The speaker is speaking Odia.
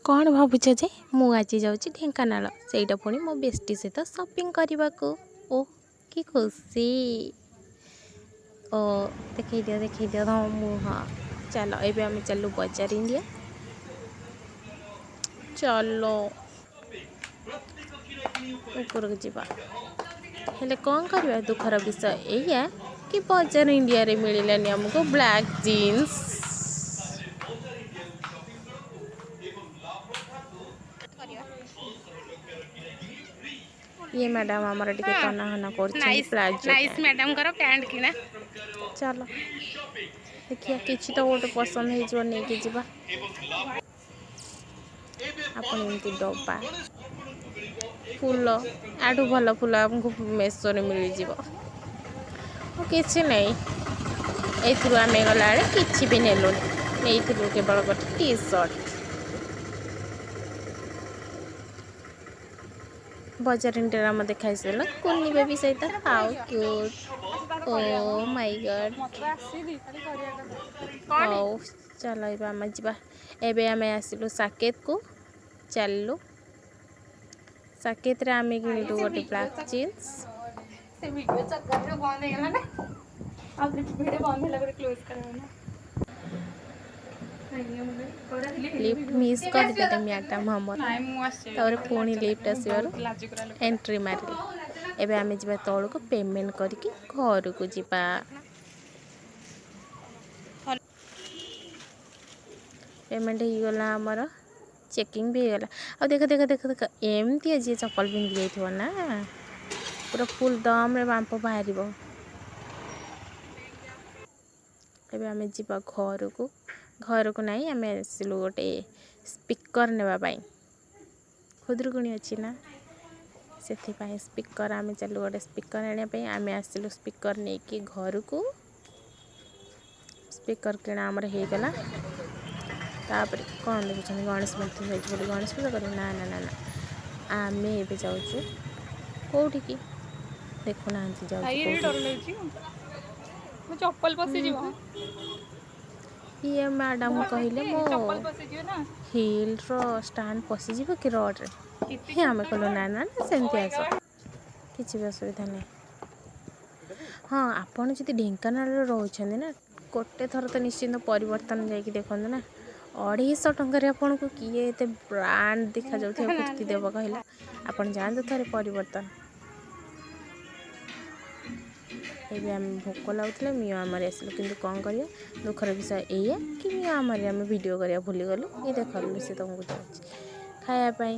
କ'ଣ ଭାବୁଛ ଯେ ମୁଁ ଆଜି ଯାଉଛି ଢେଙ୍କାନାଳ, ସେଇଟା ପୁଣି ମୋ ବେଷ୍ଟି ସହିତ ସପିଂ କରିବାକୁ। ଓ କି ଖୁସି! ଓ ଦେଖେଇ ଦିଅ, ଦେଖେଇ ଦିଅ ତମ ମୁହଁ। ଚାଲ, ଏବେ ଆମେ ଚାଲୁ ବଜାର ଇଣ୍ଡିଆ। ଚାଲ ଉପରକୁ ଯିବା। ହେଲେ କ'ଣ କରିବା, ଦୁଃଖର ବିଷୟ ଏଇଆ କି ବଜାର ଇଣ୍ଡିଆରେ ମିଳିଲାନି ଆମକୁ ବ୍ଲାକ୍ ଜିନ୍ସ। ଇଏ ମ୍ୟାଡ଼ାମ୍ ଆମର ଟିକେ ତନାଘନା କରୁଛନ୍ତି ନାଇସ୍। Palazzo nice. ପ୍ୟାଣ୍ଟ। ମ୍ୟାଡ଼ାମଙ୍କର ପ୍ୟାଣ୍ଟ କିଣା। ଚାଲ ଦେଖିବା, କିଛି ତ ଗୋଟେ ପସନ୍ଦ ହେଇଯିବ, ନେଇକି ଯିବା। ଆପଣ ଏମିତି ଡବା ଫୁଲ, ଆଠୁ ଭଲ ଫୁଲ ଆମକୁ ମେସୋରେ ମିଳିଯିବ। ଆଉ କିଛି ନାହିଁ ଏଇଥିରୁ। ଆମେ ଗଲାବେଳେ କିଛି ବି ନେଲୁନି, ନେଇଥିଲୁ କେବଳ ଗୋଟେ ଟି ସାର୍ଟ। ବଜାର ଇଣ୍ଡିଆରେ ଆମ ଦେଖା ହେଇସାରିଲା କୁନି ବେବି ସହିତ। ହାଉ କ୍ୟୁଟ୍! ଓ ମାଇ ଗଡ୍! ହଉ ଚାଲ, ଏବେ ଆମେ ଯିବା। ଏବେ ଆମେ ଆସିଲୁ ସାକେତକୁ। ଚାଲିଲୁ ସାକେତରେ, ଆମେ କିଣିଲୁ ଗୋଟେ ବ୍ଲାକ୍ ଜିନ୍ସ। ସେ ଭିଡ଼ିଓ ଚକ୍କରରେ ବନ୍ଦ ହେଇଗଲା ନା, ଆଉ ଭିଡ଼ିଓ ବନ୍ଦ ହେଲା ପରେ କ୍ଲୋଜ୍ କରାହେବ ନା। ଲିଫ୍ଟ ମିସ୍ କରିଦେଲେ ମ୍ୟାଡ଼ାମ୍ ଆମର। ନାଇଁ, ମୁଁ ଆସିବି। ତାପରେ ପୁଣି ଲିଫ୍ଟ ଆସିବାରୁ ବହୁତ ଲାଜକୁରା ଲୋକଟା। ଏଣ୍ଟ୍ରି ମାରିଲେ। ଏବେ ଆମେ ଯିବା ତଳକୁ, ପେମେଣ୍ଟ କରିକି ଘରକୁ ଯିବା। ପେମେଣ୍ଟ ହେଇଗଲା ଆମର, ଚେକିଂ ବି ହେଇଗଲା। ଆଉ ଦେଖ ଦେଖ ଦେଖ ଦେଖ, ଏମିତି ଯିଏ ଚପଲ ପିନ୍ଧି ଯାଇଥିବ ନା, ପୁରା ଫୁଲ୍ ଦମ୍ରେ ବାମ୍ପ ବାହାରିବ। ଏବେ ଆମେ ଯିବା ଘରକୁ। ଘରକୁ ନାହିଁ, ଆମେ ଆସିଲୁ ଗୋଟେ ସ୍ପିକର୍ ନେବା ପାଇଁ। ଖୁଦୁରୁକୁଣୀ ଅଛି ନା, ସେଥିପାଇଁ ସ୍ପିକର୍। ଆମେ ଚାଲୁ ଗୋଟେ ସ୍ପିକର୍ ଆଣିବା ପାଇଁ। ଆମେ ଆସିଲୁ ସ୍ପିକର୍ ନେଇକି ଘରକୁ। ସ୍ପିକର୍ କିଣା ଆମର ହେଇଗଲା। ତାପରେ କ'ଣ ଦେଖୁଛନ୍ତି? ଗଣେଶ ମୂର୍ତ୍ତି ହେଇଛି ବୋଲି ଗଣେଶ ପୂଜା କରିବୁ? ନା ନା ନା ନା, ଆମେ ଏବେ ଯାଉଛୁ କେଉଁଠିକି? ଦେଖୁନାହାନ୍ତି, ଯାଉଛୁ ଭାଇ କେଉଁଠି? ଡର ଲାଗୁଛି, ମୋ ଚପଲ ପଶିଯିବ। ଇଏ ମ୍ୟାଡ଼ାମ୍ କହିଲେ, ମୋ ଚପଲ ପଶିଯିବ ନା। ହିଲ୍ର ଷ୍ଟାଣ୍ଡ ପଶିଯିବ କି ରୋଡ଼ରେ? କେତେ ଆମେ ଛୋଟ କହିଲୁ, ରୋଡ। ନା ନା ନା, ସେମିତି ଆସ, କିଛି ବି ଅସୁବିଧା ନାହିଁ। ହଁ, ଆପଣ ଯଦି ଢେଙ୍କାନାଳରେ ରହୁଛନ୍ତି ନା, ଗୋଟେ ଥର ତ ନିଶ୍ଚିନ୍ତ ପରିବର୍ତ୍ତନ ଯାଇକି ଦେଖନ୍ତୁ ନା। 250 ଟଙ୍କାରେ ଆପଣଙ୍କୁ କିଏ ଏତେ ବ୍ରାଣ୍ଡ ଦେଖାଯାଉଥିବା କୁର୍ତ୍ତି ଦେବ କହିଲା? ଆପଣ ଯାଆନ୍ତୁ ଥରେ ପରିବର୍ତ୍ତନ। ଏବେ ଆମେ ଭୋକ ଲାଗୁଥିଲା, ମିଓ ଆମରେ ଆସିଲୁ। କିନ୍ତୁ କ'ଣ କରିବା, ଦୁଃଖର ବିଷୟ ଏଇଆ କି ମିଓ ଆମରେ ଆମେ ଭିଡ଼ିଓ କରିବା ଭୁଲିଗଲୁ। ଏ ଦେଖ, ଲୁସି ତୁମକୁ ଯାଉଛି ଖାଇବା ପାଇଁ।